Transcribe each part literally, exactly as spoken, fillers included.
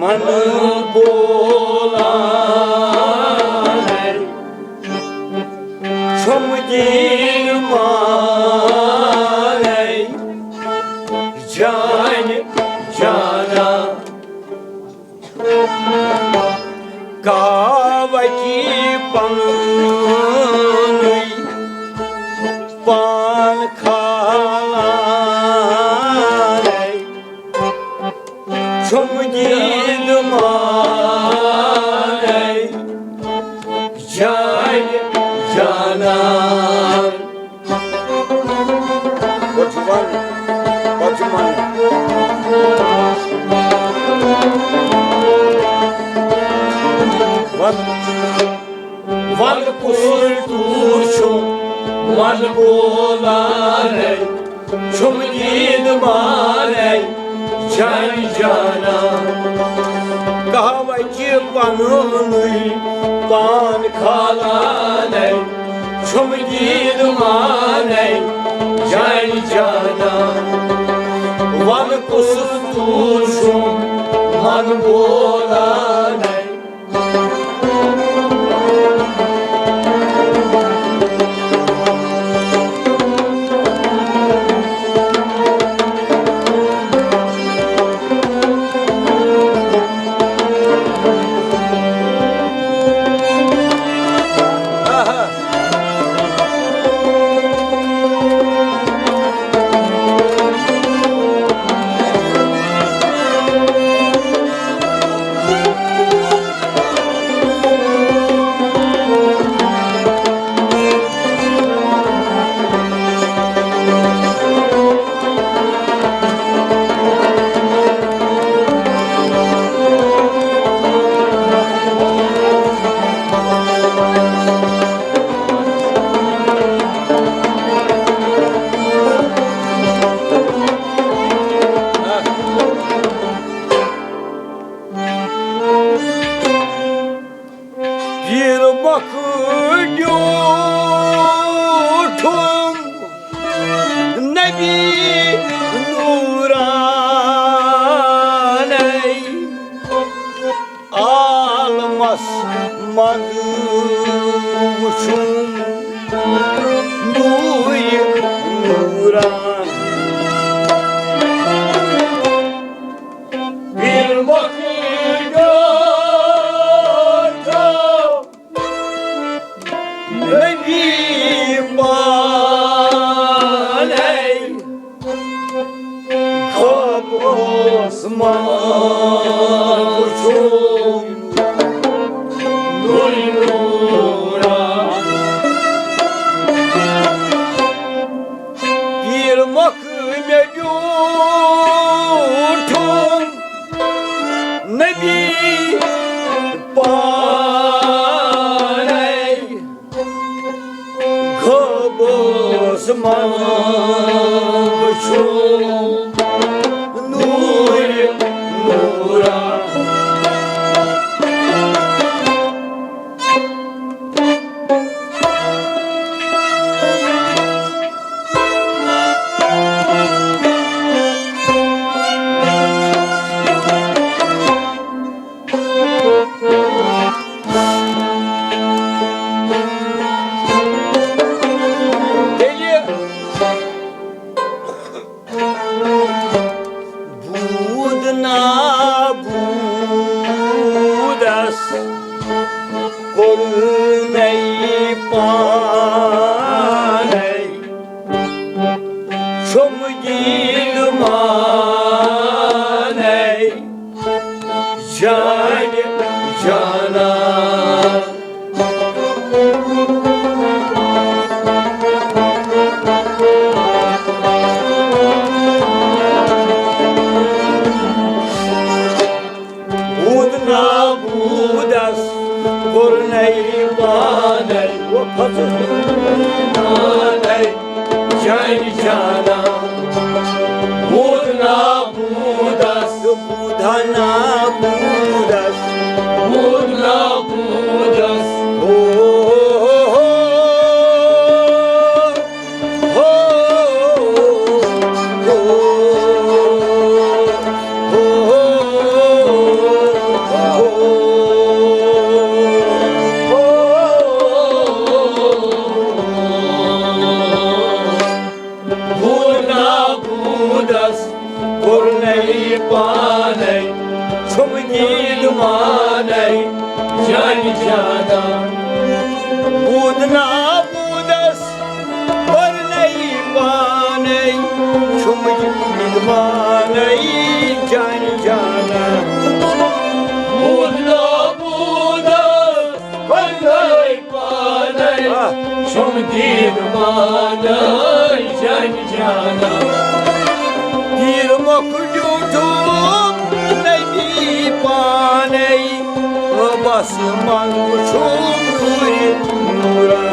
بولان چھُم دیٖن مانے جانہِ جانا۔ کاوکی پنُن پان کھالان چھُم دیٖد مانے جانہِ جانان۔ پتہٕ چھُ وَنُن، پتہٕ چھُ وَنُن۔ وَن۔ وَن کُس ٹوٗر چھُم، وَن بولانَے، چھُم دیٖد مانے جانہِ جانا۔ کاوکی پنُنُے پان کھالانَے، چھُم دیٖد مانے جانہِ جانا۔ وَن کُس ٹوٗر چھُم، وَن بولانَے۔ پیٖر مۄکھ ڈیوٗٹھُم نبی نوٗرانَے۔ عالمس منٛز وُچھُم نوٗرِ نوٗران۔ پیٖر مۄکھ ڈیوٗٹھُم نبی پانے خوابس منٛز وُچھُم نوٗرِ نوٗران۔ پیٖر مۄکھ مےٚ ڈیوٗٹھُم نبی پانے خوابس منٛز وُچھُم نوٗرِ نوٗرا۔ تیٚلہِ بود نابودس کوٚرُنے پانے چھوٚم دیٖد مانے جانہِ جانا۔ بود نابودس کوٚرنے پانے، پانے جانہِ جانا۔ بود نابودس، بود نابودس، بود نابودس۔ او، او، او، او۔ چھُم دیٖد مانے جانہِ جانا۔ بود نابودس پرنے پانے، چھُم دیٖد مانے جانہِ جانا۔ بود نابودس پرنے پانے، آ۔ چھُم دیٖد مانے جانہِ جانا۔ تیٖر مۄکھ ڈیوٗٹھُم نبی پانے، بس منٛز وُچھُم نوٗرِ نوٗرا۔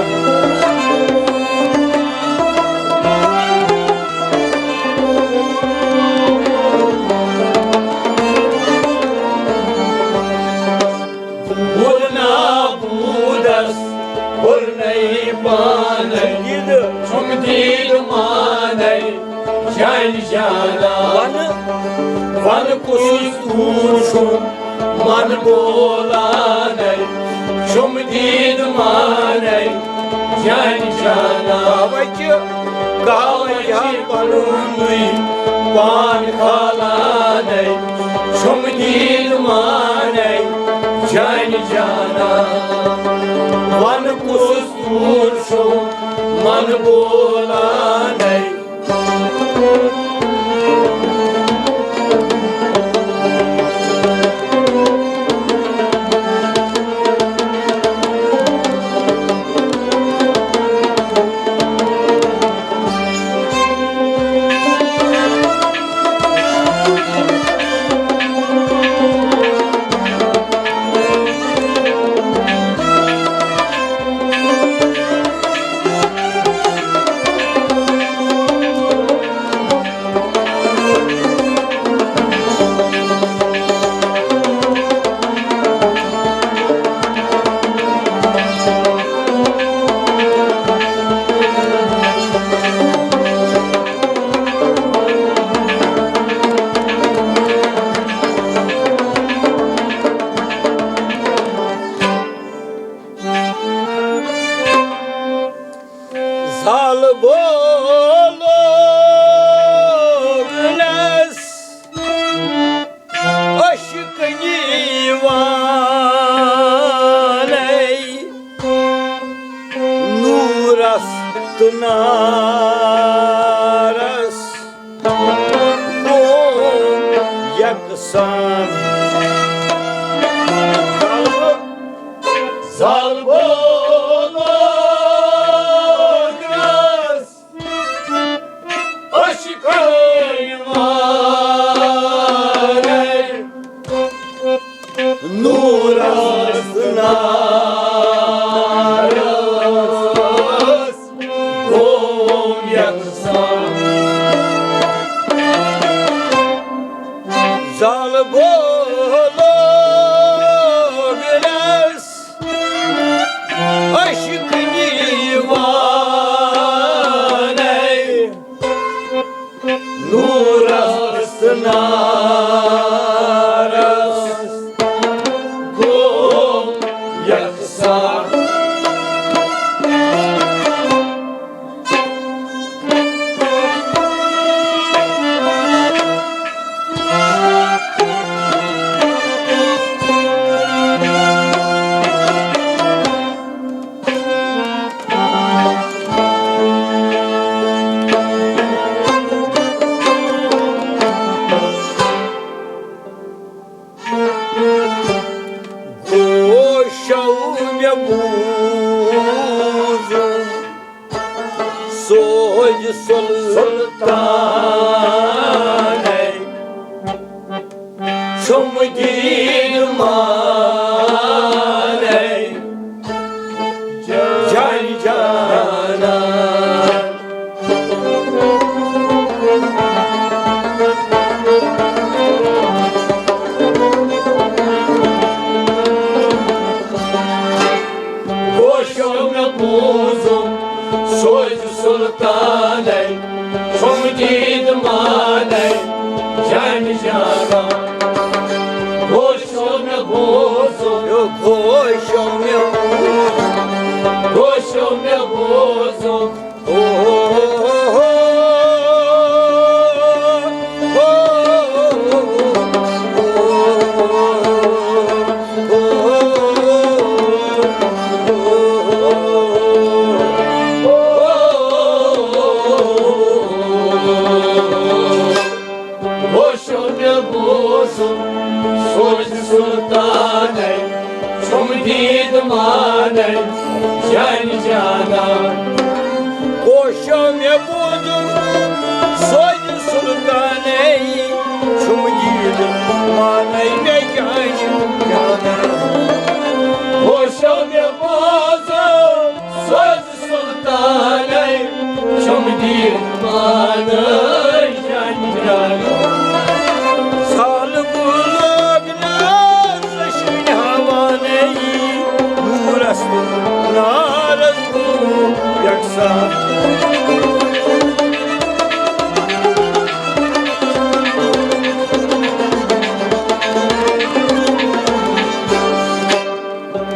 بود نابودس پرنے پانے، چھُم دیٖد مانے جانہِ جانا۔ ون، ون کُس کوٗر چھُم من بولانے، چھُم دیٖد مانے جانہِ جانا۔ کاوچ، کاوچ پنُنُے پان کھالانے، چھُم دیٖد مانے جانہِ جانا۔ ون کُس کوٗر چھُم من بولانے۔ زال بولوگنس عشق دیوانے، نورس تہٕ نارس گوٚو یکسان۔ زال بولوگنس عشق دیوانے، نورس نارس گوٚو یکسان۔ زال بولوگنس عشق دیوانے، نورس نارس گوٚو یکسان۔ گوشو مےٚ بوٗزُم سوزِ سلطانے، چھُم دیٖد مانے جانہِ جانا۔ گوشو مےٚ بوٗزُم سوزِ سلطانے، چھُم دیٖد مانے جانہِ جانا۔ گوشو مےٚ بوٗزُم، گوشو مےٚ بوٗزُم، گوشو مےٚ بوٗزُم۔ او، او، او، او، او۔ سلطانَے، چھُم دیٖد مانَے، جانہِ جانا۔ کوشو مےٚ بوٗزُم سوزِ سلطانَے، چھُم دیٖد مانَے مےٚ جانہِ جانا۔ کوشو مےٚ بوٗزُم سوزِ سلطانَے، چھُم دیٖد مانَے جانہِ جانا۔ سالہٕ گُلہٕ ناز شِنہٕ ہاوانَے، نوٗرَس تہٕ نارَس گوٚو یَکساں۔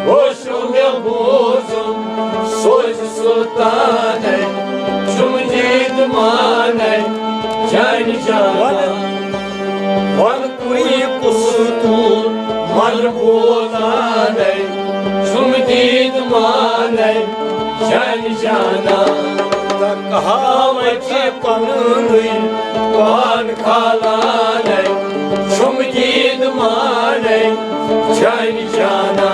ہوشو مےٚ بوٗزُم سوزِ سلطانَے، چھُم دیٖد مانَے جانہِ جانا۔ وَن کُے کُس تُل من بولانَے، چھُم دیٖد مانَے جانہِ جانا۔ تہٕ کہاوت چھِ پنُنُے پان کھالانَے، چھُم دیٖد مانَے جانہِ جانا۔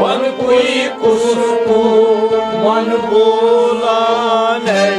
وَن کُے کُس کُس من بولانَے۔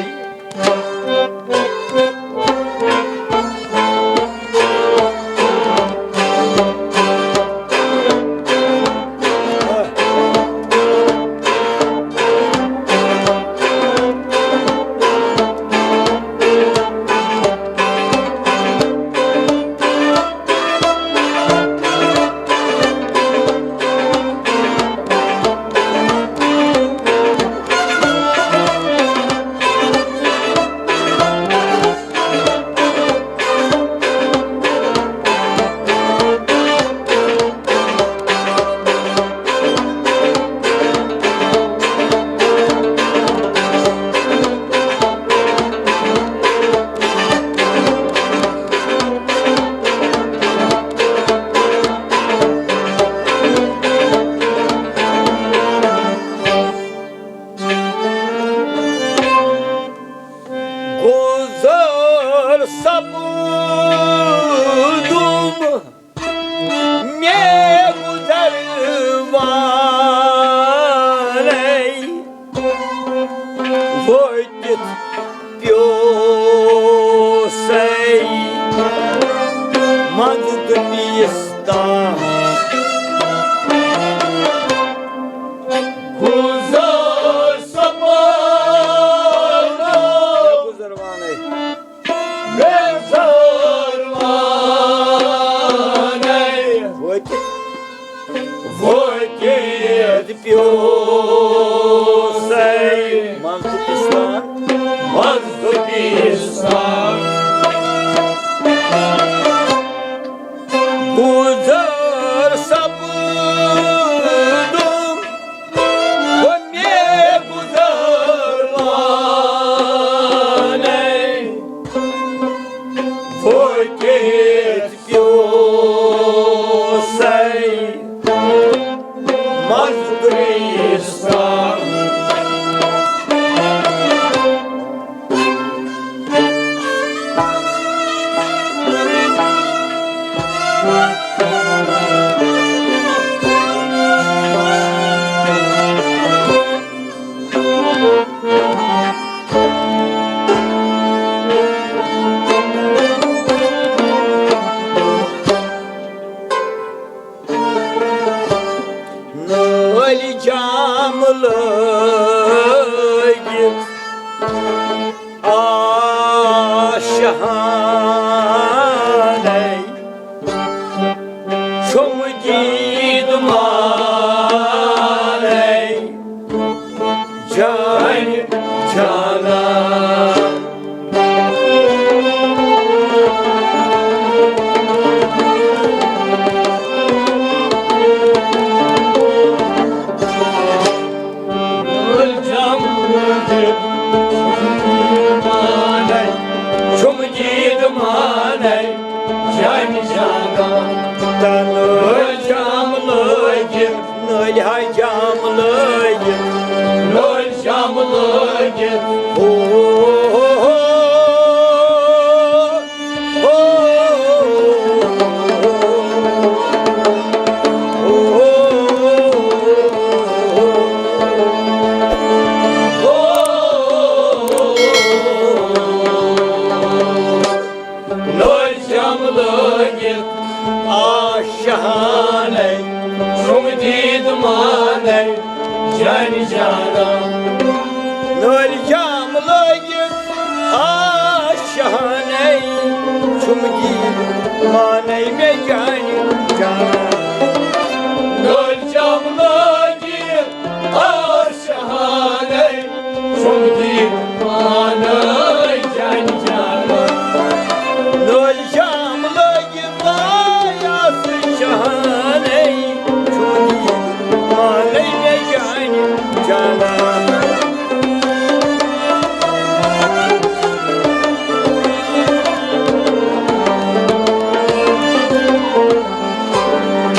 گُزر سپُدُم مےٚ گُزر وانَے، وٲتِتھ پیوسَے منٛزٕ تہٕ پیٖستان۔ گُزر سپُدُم گُزر وانَے۔ گُزر وانَے۔ وٲتِتھ۔ وٲتِتھ۔ پیوسَے۔ منٛزٕ پیٖستان۔ منٛزٕ پیٖستان۔ گُزر سپُدُم ہو مےٚ گُزر وانَے، ہو کِتھ پیوسَے مَزٕ ترٛیش تام۔ نٲلۍ جام لٲگِتھ آ شاہانَے، چھُم دیٖد مانَے جانہِ جانا۔ چھُم دیٖد مانَے جانہِ جانا۔ تَنہٕ جام لٲگِتھ نٲلۍ ہاے جام لٲگِتھ، نٲلۍ جام لٲگِتھ۔ او، او، او، او۔ آ شہانے، شُم دید مانے، جان جانا۔ نٲلۍ جام لٲگِتھ آ شہانے، شُم دید مانے مےٚ جان جانا۔ نٲلۍ جام لٲگِتھ آ شہانے، شُم دید مانے، جان جانا۔ نٲلۍ جام لٲگِتھ آ شہانے، شُم دید مانے مےٚ جان جانا۔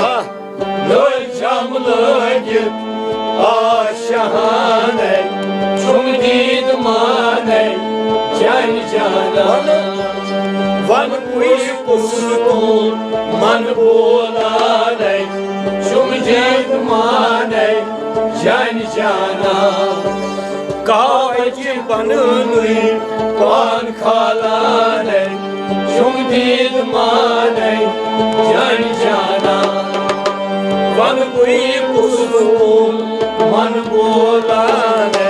آ، نٲلۍ جام لٲگِتھ آ شہانے، شُم دید مانے، جان جانا۔ وَن کُس کُس تُل من بولانے، شُم دید مانے، جان جانا۔ کاوچ پننُے پان کھالانے، شُم دید مانے، جان جانا۔ وَن کُس کُس تُل من بولانے۔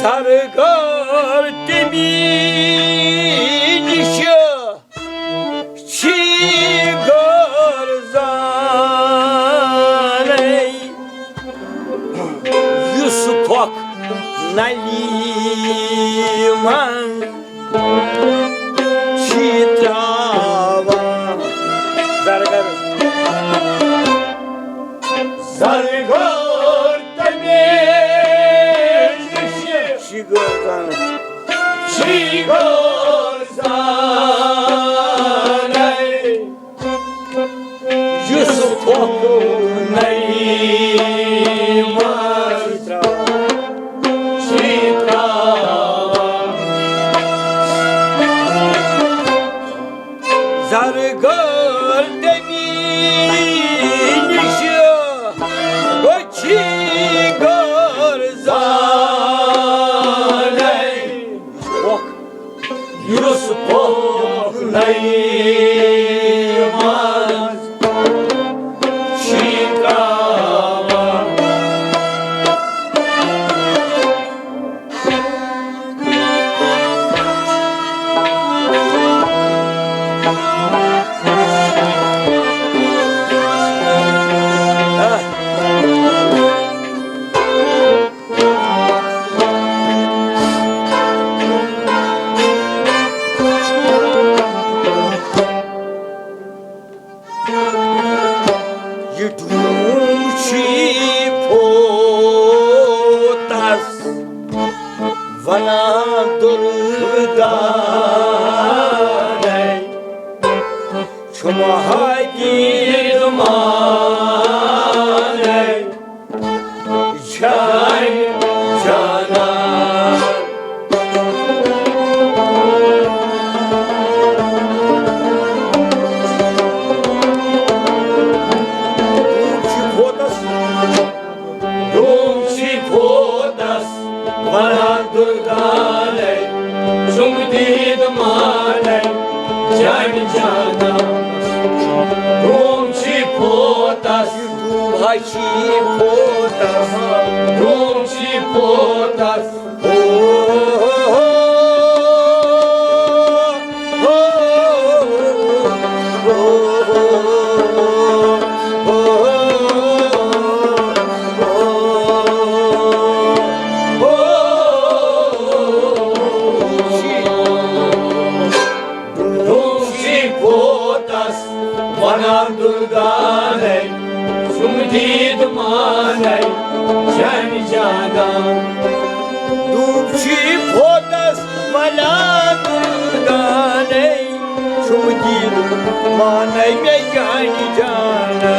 زرگر تمی نِش چھی غٲر زانَے، یُس پھۄکھ نلی منٛز چھی تراوان۔ زرگر۔ زرگر تمیز چھی غٲر زانَے۔ چھی غٲر زانَے۔ یُس پھۄکھ نلی منٛز چھی تراوان۔ زرگر تمی نِش چھی غٲر زانَے۔ یُس پھۄکھ نلی منٛز چھی تراوان۔ یہِ ڈوٗم چھُے پھوتس ونان دُردانے، چھُم حقیٖر مانے۔ جان جانا۔ ڈوٗم چھُے پھوتس، ڈوٗم چھُے پھوتس ونان دُردانے، چھُم دید مانے جان جانا۔ ڈوٗم چھُے پھوتس، ڈوٗم ہا چھُے پھوتس، ڈوٗم چھُے پھوتس۔ دوٗم چھِ پھوتس ونان دُردانے، چھُم دیٖد مانے مےٚ جانہِ جانہ۔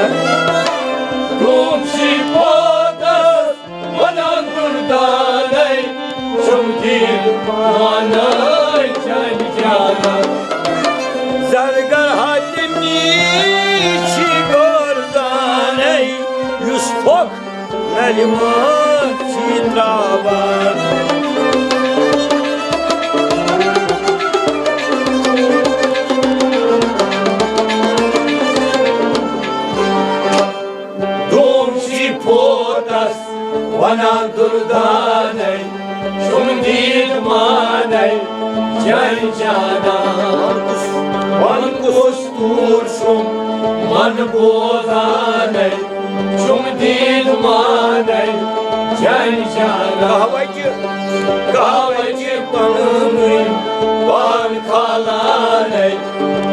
دوٗم چھِ پھوتس ونان دُردانے، چھُم دیٖد مانے جانہِ جانہ۔ زرگر حاتمی چھِ گوردانے، یُس پھۄکھ نلہِ منٛز چھی تراوان۔ دوٗم چھِ پھوتس ونان دُردانے، چھُم دیٖد مانے جانہِ جانہ۔ وَن کُس توٗر چھُم من بوزانے، چھُم دیٖد مانے جانہِ جانہ۔ قہوٕچ، قہوٕچ پنٕنۍ پان کھالانَے،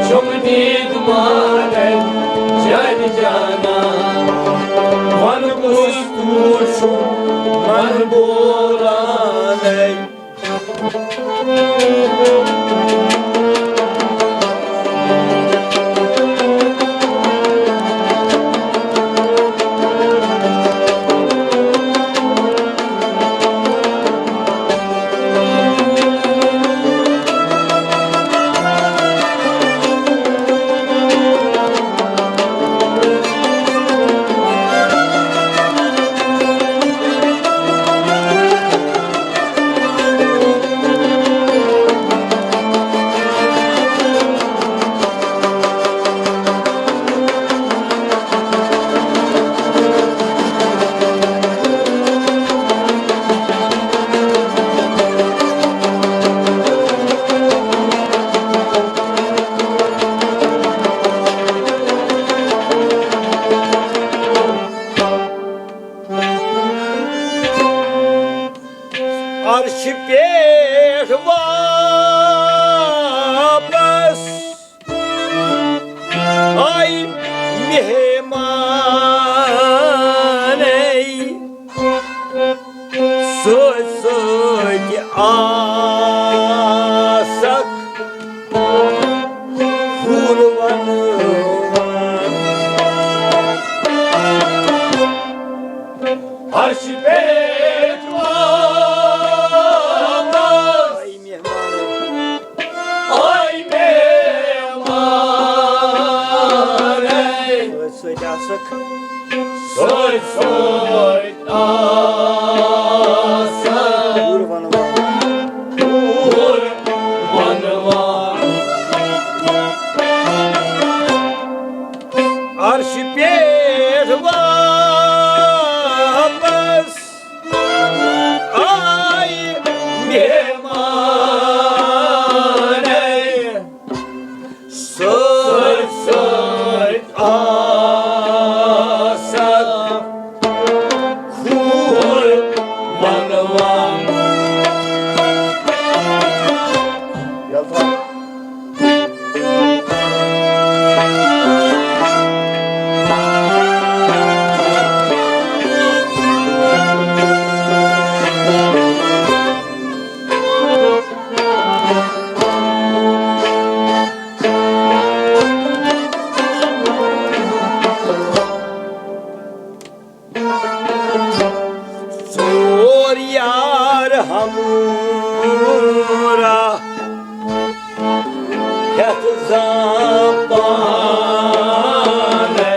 چھُم دیٖد مانے جانہِ جانہ۔ وَن کُس توٗر چھُم من بولانَے۔ عرشہِ پٮ۪ٹھ واپس آے مہمانَے، سۭتۍ سۭتۍ آسکھ پھوٗل وَنوان۔ عرشہِ پٮ۪ٹھ واپس آے مہمان۔ آے مہمان۔ سۭتۍ سۭتۍ آسکھ۔ سۭتۍ سۭتۍ آسکھ۔ پھوٗل وَنوان۔ پھوٗل وَنوان۔ عرشہِ پٮ۪ٹھ واپس آے مہمانَے، سۭتۍ سۭتۍ آسکھ پھوٗل وَنوان۔ ژور یار ہمراہ ہٮ۪تھ زان پانے،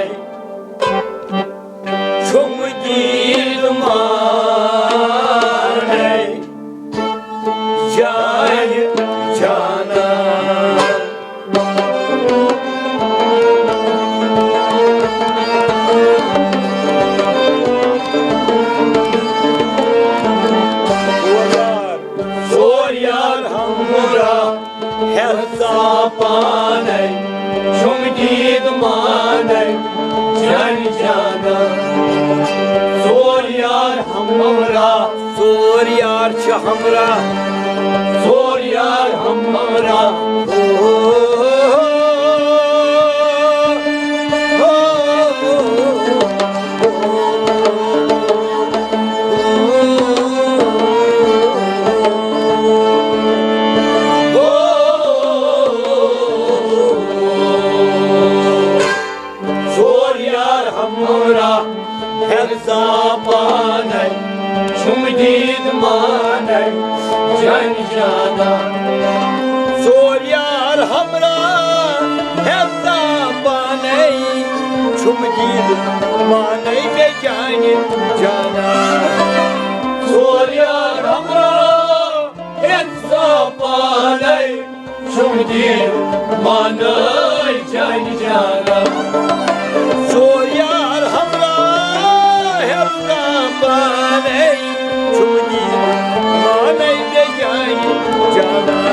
چھُم دیٖد مانے جانہِ جانہ۔ ژور یار ہمراہ ہٮ۪تھ زان پانے، چھُم دیٖد مانے جانہِ جانہ۔ ژور یار ہمراہ، ژور یار چھِ ہمراہ، ژور یار ہمراہ۔ ژور یار ہمراہ ہیٚژا پانے، چھُم دیٖد مانے مےٚ چانہِ جانا۔ ژور یار ہمراہ ہیٚژا پانے، چھُم دیٖد مانے چانہِ جانا۔ ژور یار ہمراہ ہیٚژا پانے، چھُم دیٖد مانے مےٚ چانہِ جانا۔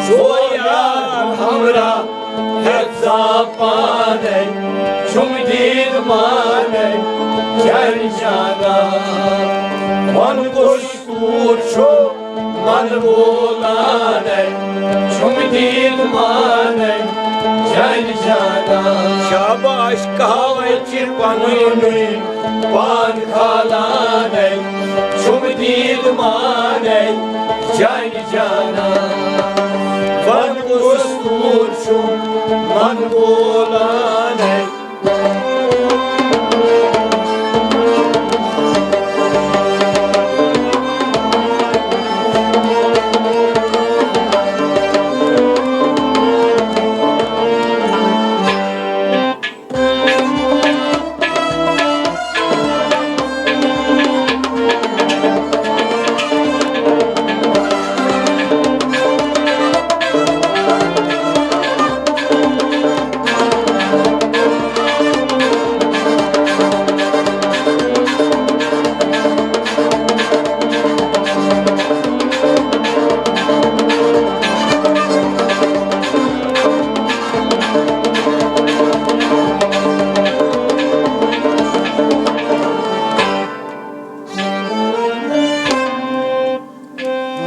ژور یار ہمراہ ہیٚژا پانے، چھُم دیٖد مانے چانہِ جانا۔ وَن کُس کوٗر چھُ من بولانے، چھُم دیٖد مانے چانہِ جانا۔ شاباش کہاوت چھِ پنُن پان کھالانے، چھُم دیٖد مانے چانہِ جانا۔ وَن کُس کوٗر چھُ من بولانے۔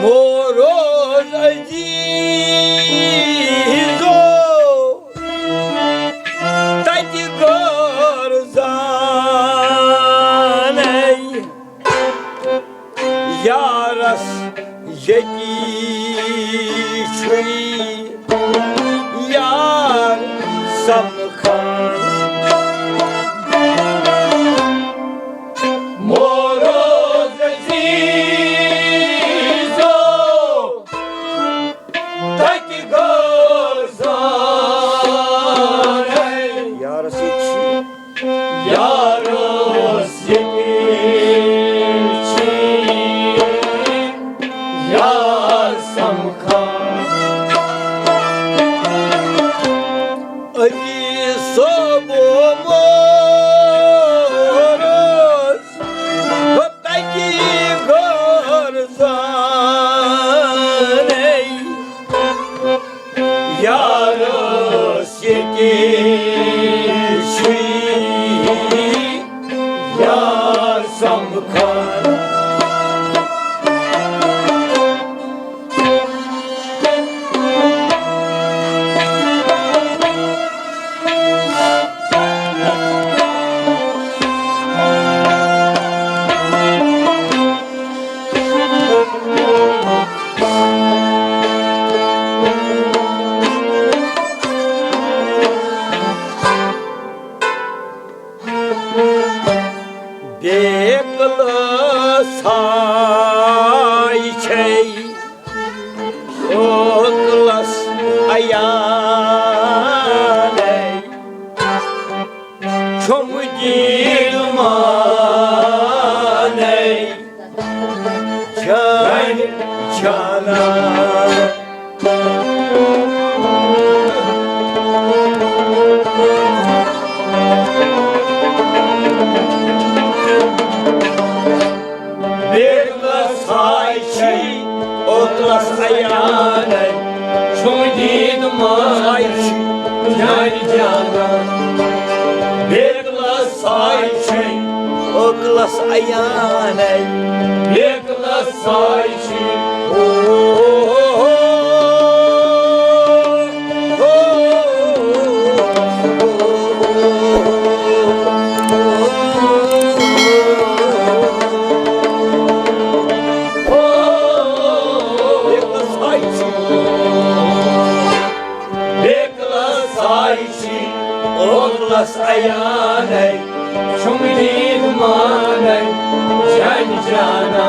موروز عزیزو، تتہِ گٲر زانے، یارس ییٚتی چھُے یار سمکھان۔ موروز عزیزو، تتہِ گٲر زانے۔ یارس ییٚتہِ چھُ۔ یارس ییٚتہِ چھُ یار سمکھان۔ علی صٲب موروز، ہو تتہِ گٲر زانے۔ یارس ییٚتہِ چھُے یار سمکھان۔ بیکلس ہاے چھے اوکلس عیانے، چھُم دیٖد مانے جانہِ جانا۔ بیکلس ہاے چھے اوکلس عیانے، چھُم دیٖد مانے جانہِ جانا۔ بیکلس ہاے چھے اوکلس عیانے، بیکلس ہاے چھے۔ او، او، او، او۔ اوکلس عیانے، چھُم دید مانے، جان جانا۔